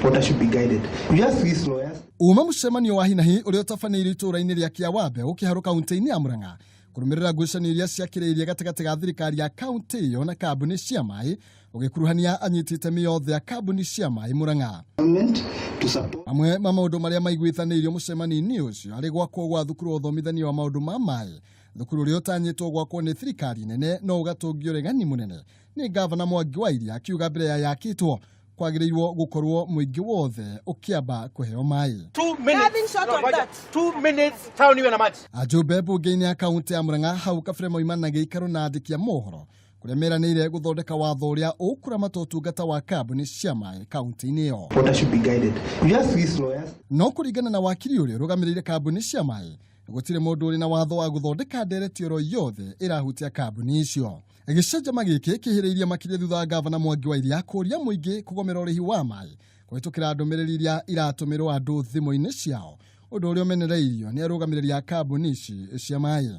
Water should be guided. You just these lawyers. Uma mũcemanio wa hinahi ũrĩa ũtabanĩirio itũũra-inĩ rĩa Kĩawambe ũkĩharũ kaunti-inĩ ya Murang'a kũrũmĩrĩra ngucanio iria ciakĩrĩirie gatagatĩ ga thirikari ya kaunti ĩyo na kambuni cia maĩ, ũgĩkuruhania anyiti itemi othe a kambuni cia maĩ Murang'a. Government to support Mamwe ma maũndũ marĩa maiguithanĩirio mũcemanio-inĩ ũcio arĩ gwakwo gwa thukuru wa ũthomithania wa maũndũ ma maĩ, thukuru ũrĩa ũtanyĩtwo gwakwo nĩ thirikari nene no ũgatũngio ũregani mũnene nĩ ngavana Mwangi wa Iria, akiuga mbere ya yakĩtwo kwagĩrĩirwo gũkorwo mũingĩ wothe ũkĩamba kũheo maĩ. 2 minutes. Nothing short of that. 2 minutes, town iwe na maji. Ajumbe mbunge-inĩ ya kaunti ya Murang'a hau kabere moimana na gĩikaro na andĩki a mohoro kũrĩa meranĩire gũthondeka watho ũrĩa ũkũramata ũtungata wa kambuni cia maĩ kaunti-inĩ ĩyo. Water should be guided. You just these lawyers. No kũringana na wakiri ũrĩa ũrũgamĩrĩire kambuni cia maĩ, gũtirĩ mũndũ ũrĩ na watho wa gũthondeka ndereti oro yothe ĩrahutia kambuni icio. Gĩcanjama gĩkĩ kĩhĩrĩirie makĩria thutha wa ngavana Mwangi wa Iria kũria mũingĩ kũgomera ũrĩhi wa maĩ kũhĩtũkĩra ndũmĩrĩri iria iratũmĩrwo andũ thimũ-inĩ ciao, ũndũ ũrĩa ũmenereirio nĩ arũgamĩrĩri a kambuni ici cia maĩ.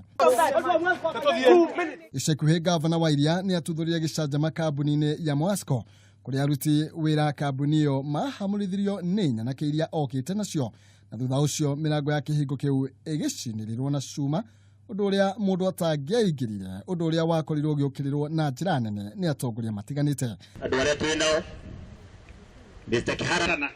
Ica ikuhĩ ngavana wa Iria nĩ atuthũrire gĩcanjama kambuni-inĩ ya Mwasco, kũrĩa aruti wĩra kambuni ĩyo mahamũrithirio nĩ nyanake iria okĩte nacio, na thutha ũcio mĩrango ya kĩhingo kĩu ĩgĩcinĩrĩrwo na cuma, ũndũ ũrĩa mũndũ atangĩaingĩrire, ũndũ ũrĩa wakorirwo ũgĩũkĩrĩrwo na njĩra nene nĩ atongoria matiganĩte. Andũ arĩa twĩ nao, Mr. Kihara.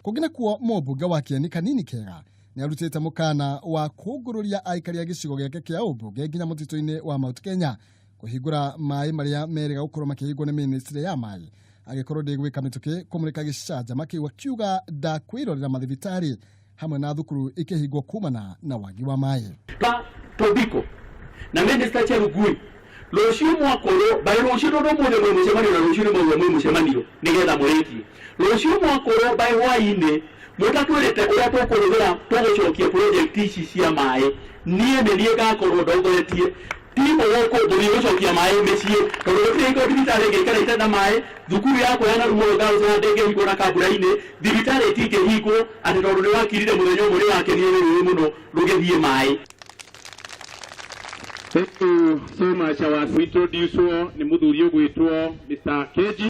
Kũngĩ nakuo, mũmbunge wa Kĩeni Kanini Kega nĩ arutĩte mũkana wa kũngũrũria aikari a gĩcigo gĩake kĩa ũmbunge nginya mũtitũ-inĩ wa Mount Kenya kũhingũra maĩ marĩa merĩga gũkorwo makĩhingwo nĩ ministry ya maĩ angĩkorwo ndĩgwĩka mĩtũkĩ kũmũrĩka gĩcanjama kĩu, akiuga ndakwĩrorera mathibitarĩ hamwe na thukuru ikĩhingwo kumana na wagi wa maĩ. Tobiko na Minister Chelugui, rũciũ mwakorwo by rũciũ, tondũ ũmũthĩ mwĩ mũcemanio na rũciũ nĩ mauga mwĩ mũcemanio nĩgetha mũrĩkie, rũciũ mwakorwo by hwaĩ-inĩ mũtatwĩrĩte ũrĩa tũkũhũthĩra tũgũcokia project ici cia maĩ, niĩ nĩ niĩ ngakorwo ndongoretie timu gũkũ tũthiĩ gũcokia maĩ mĩciĩ, tondũ gũtirĩ hingo thibitarĩ ĩngĩikara itarĩ na maĩ, thukuru ya kũheana ruo ngarũcera ndĩngĩhingwo na kambura-inĩ, thibitarĩ itingĩhingwo atĩ tondũ nĩ wakirire mũthenya ũmwe nĩ wakenio nĩ rũĩ mũno rũgĩthiĩ maĩ. Thank you so much. Our introduce nĩ mũthuri ũgwĩtwo Mr. Keji.